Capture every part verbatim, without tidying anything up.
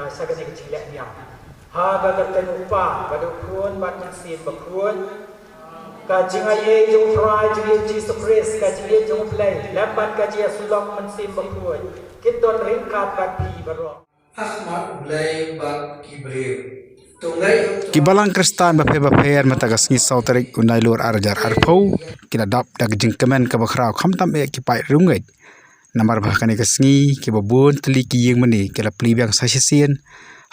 Sa kane ka jingleh niam ha ka kyrteng u Kpa bad u Khun bad Mynsiem Bakhuid. Ka jingaiei jong u Trai jong ngi Jisu Khrist, ka jingaiei jong u Blei lem bad ka jingïasyllok Mynsiem Bakhuid kin don ryngkat bad phi baroh. Ki balang Khristan bapher bapher mynta ka sngi saw tarik u Nailur ar hajar arphew ki la dap da ka jingkmen kaba khraw khamtam eh ki paid riewngeit. Namar ba ha kane ka sngi kiba bun tylli ki ïing mane ki la plie biang sa shisien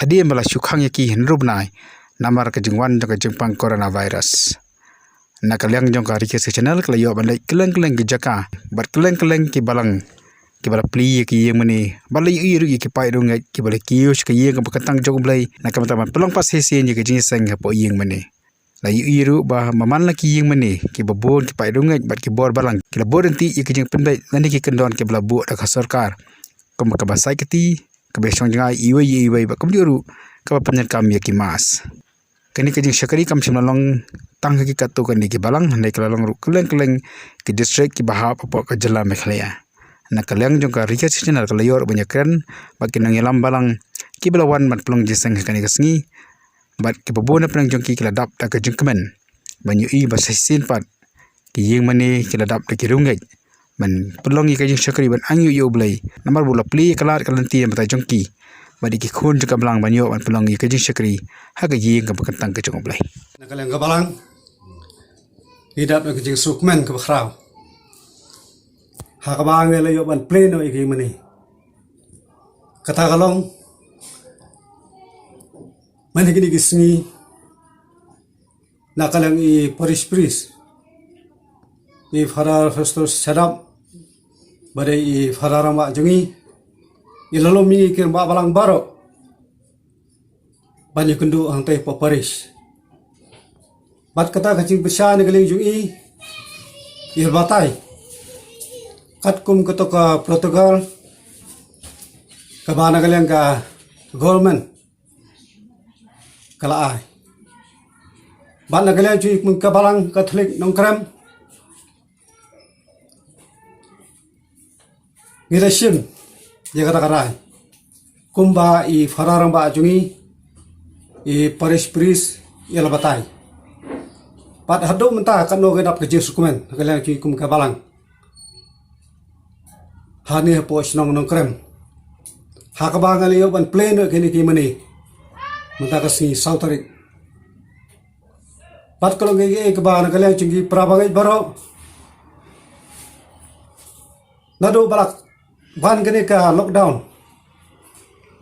hadien ba la shu khang ïa ki hynriew bnai namar ka jingwan jong ka jingpang coronavirus. Na ka liang jong ka Rikasi Channel ka la ïoh ban leit kylleng kylleng ki jaka bad kylleng kylleng ki balang kiba la plie ïa ki ïing mane bad la ïohi ruh ïa ki paid riewngeit kiba la kiew sha ka ïing kaba kyntang jong u Blei na ka bynta ban pynlong pat shisien ïa ka jingïaseng hapoh ïing mane. La ïohi ruh ba man la ki ïing mane kiba bun ki paid riewngeit bad ki bor balang ki la bud ryntih ïa ki jingpynbeit lane ki kyndon kiba la buh da ka sorkar kum kaba sait kti, kaba shong jngai iwei ïa iwei bad kumjuh ruh kaba pyndonkam ïa ki mask. Kane ka jingshakri kam shym la long tang ha ki katto katne ki balang, hynrei ka la long ruh kylleng kylleng ki district kiba hap hapoh ka jylla Meghalaya. Na ka liang jong ka Rikasi Channel ka la ïoh ruh ban ïakren bad ki nongïalam balang kiba la wan ban pynlong jingïaseng ha kane ka sngi bad kiba bun na pdeng jong ki ki la dap da ka jingkmen ban ïohi ba sa shisien pat ki ïing mane ki la dap da ki riewngeit ban pynlong ïa ka jingshakri ban angnud ïa u Blei namar ba u la plie ïa ka lad ka lynti na bynta jong ki bad ïa ki khun jong ka balang ban ïoh ban pynlong ïa ka jingshakri ha ka ïing kaba kyntang ka jong u Blei. Na ka liang ka balang ngi dap da ka jingsngewkmen kaba khraw ha kaba ngi la ïoh ban plie noh ïa ka ïing mane. Kata ka long mynta kine ki sngi na ka liang i parish priest, i Father Festus Shadap bad i Father rangbah jong ngi, i la lum ïa ngi ki rangbah balang baroh ban ïakynduh hangtei hapoh parish. Bad kata ka jingpynshai na ka liang jong i i la batai katkum kato ka protocol kaba na ka liang ka government ka la ai. Bad na ka liang jong i kum ka Balang Katholik Nongkrem ngi la shim ïa kata ka rai kumba i Father rangbah jong ngi, i parish priest, i la batai. Bad haduh mynta katno ngi dap ka jingsngewkmen na ka liang jong i kum ka balang hangne hapoh shnong Nongkrem ha kaba ngi la ïoh ban plie noh ïa kine ki ïing mane mynta ka sngi saw tarik. Bad ka long kaei kaei kaba na ka liang jong ki para bangeit baroh naduh ba la ban kane ka lockdown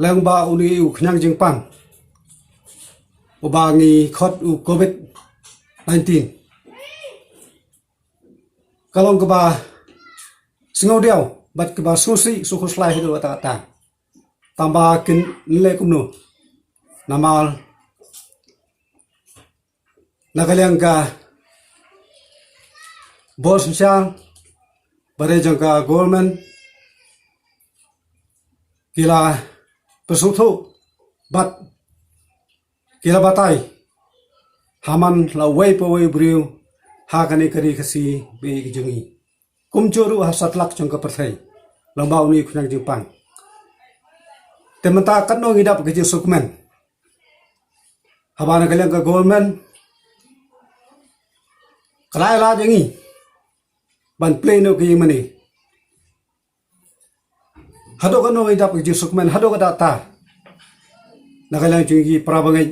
lyngba une u khñiang jingpang uba ngi khot u covid nineteen. Ka long kaba sngewdiaw bad kaba sngewsih sngewkhuslai haduh katta katta. Tangba kin leh kumno namar na ka liang ka bor synshar bad jong ka government ki la pynsngewthuh bad ki la batai ha man la uwei pa uwei u briew ha kane ka ri Khasi baieit ka jong ngi. Kumjuh ruh ha satlak jong ka pyrthei lyngba une u khñiang jingpang. Te mynta katno ngi dap ka jingsngewkmen haba na ka liang ka government ka la ai lad ïa ngi ban plie noh ka ïing mane. Haduh katno ngi dap ka jingsngewkmen haduh katta katta na ka liang jong ki para bangeit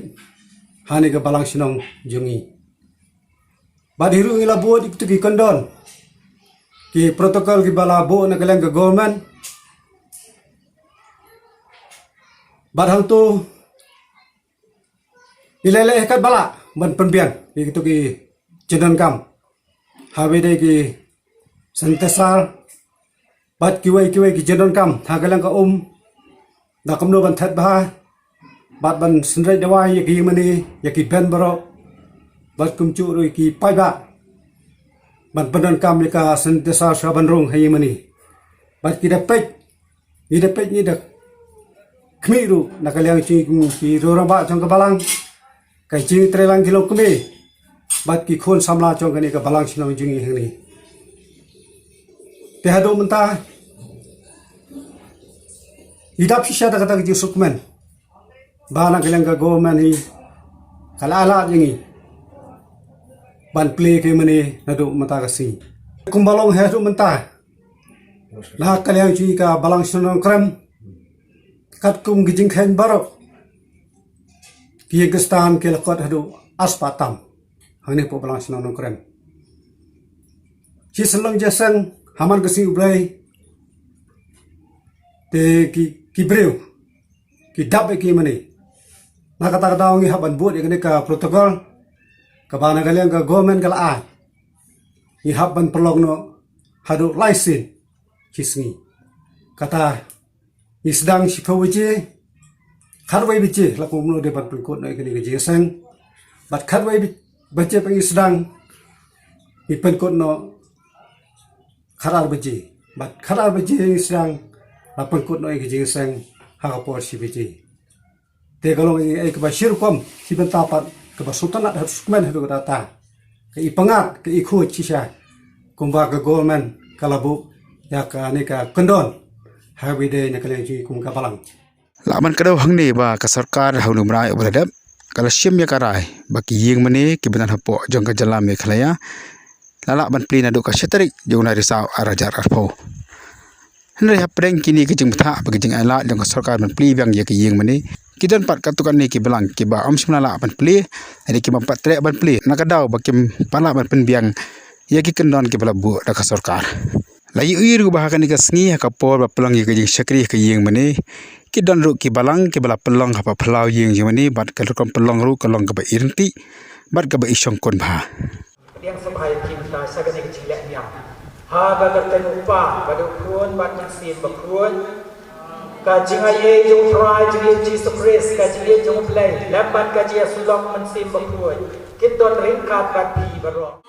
hangne ka balang shnong jong ngi. Bad hi ruh ngi la bud ïa kitu ki kyndon ki protocol kiba la buh na ka liang ka government. Bad hangtu ngi la leh katba lah ban pynbiang ïa kitu ki jingdonkam. Haba dei ki sanitizer bad kiwei kiwei ki jingdonkam ha ka liang ka um, da kumno ban thet bha bad ban synreit dawai ïa ki ïing mane, ïa ki bench baroh bad kumjuh ruh ïa ki paidbah ban pyndonkam ïa ka sanitizer shuwa ban rung ha ïing mane. Bad ki da peit, ngi da peit, ngi da khmih ruh na ka liang jong ngi ki rangbah jong ka balang, ka jingtreilang ki longkmie bad ki khun samla jong kane ka balang shnong jong ngi hangne. Te haduh mynta ngi dap shisha da kata ka jingsngewkmen. ba na ka liang ka government hi ka la ailad ïa ngi ban plie ki mane naduh mynta ka sngi. Kumba long haduh mynta, na ka liang jong ngi ka Balang Shnong Nongkrem, katkum ki jingkheiñ baroh, ki ïing ki stang ki la kot haduh arspah tam hangne hapoh Balang Shnong Nongkrem. Shi shlong jingïaseng ha man ka Sngi U Blei, te ki, ki briew ki dap ïa ki mane. Na kata ka daw ngi hap ban bud ïa kane ka protocol kaba na ka liang ka government ka la ai. Ngi hap ban pynlong noh haduh lai sien shi sngi. Kata ngi sdang shiphew baje, khatwei baje la kumno de ban pynkut noh ïa kane ka jingïaseng. Bad khatwei baje pat ngi sdang, ngi pynkut noh khatar baje. Bad khatar baje ngi sdang la pynkut noh ïa ka jingïaseng ha ka por shi baje. Te ka long ïa kaba shi rukom shi bynta pat, kaba sngewtynnat haduh sukmen haduh katta. Ka i pyngngad, ka i khuid shisha kumba ka government ka la buh ïa kane ka kyndon ha kaba ïadei na ka liang jong ngi kum ka balang. Lah ban kdew hangne ba ka sorkar ha une u bnai uba la dep ka la shim ïa ka rai ba ki ïing mane kiba don hapoh jong ka jylla Meghalaya la lah ban plie naduh ka shi tarik jong u Nairisaw ar hajar arphew. Hynrei hapdeng kine ki jingbthah bad ki jingailad jong ka sorkar ban plie biang ïa ki ïing mane, ki don pat katto katne ki balang kiba ym shym la lah ban plie, hynrei ki bym pat treh ban plie na ka daw ba kim pat lah ban pynbiang ïa ki kyndon kiba la buh da ka sorkar. La ïohi ruh ba ha kane ka sngi ha ka por ba pynlong ïa ka jingshakri ha ka ïing mane, ki don ruh ki balang kiba la pynlong ha ba phyllaw ïing jong mane, bad ka rukom pynlong ruh ka long kaba i ryntih bad kaba i shongkun bha. Pdiang sngewbha ïa ki mynta sha kane ka jingleh niam. Ha ka kyrteng u Kpa bad u Khun bad u Mynsiem Bakhuid. Ka jingaiei jong u Trai jong ngi u Jisu Khrist, ka jingïeit jong u Blei lem bad ka jingïasyllok u Mynsiem Bakhuid kin don ryngkat bad phi baroh.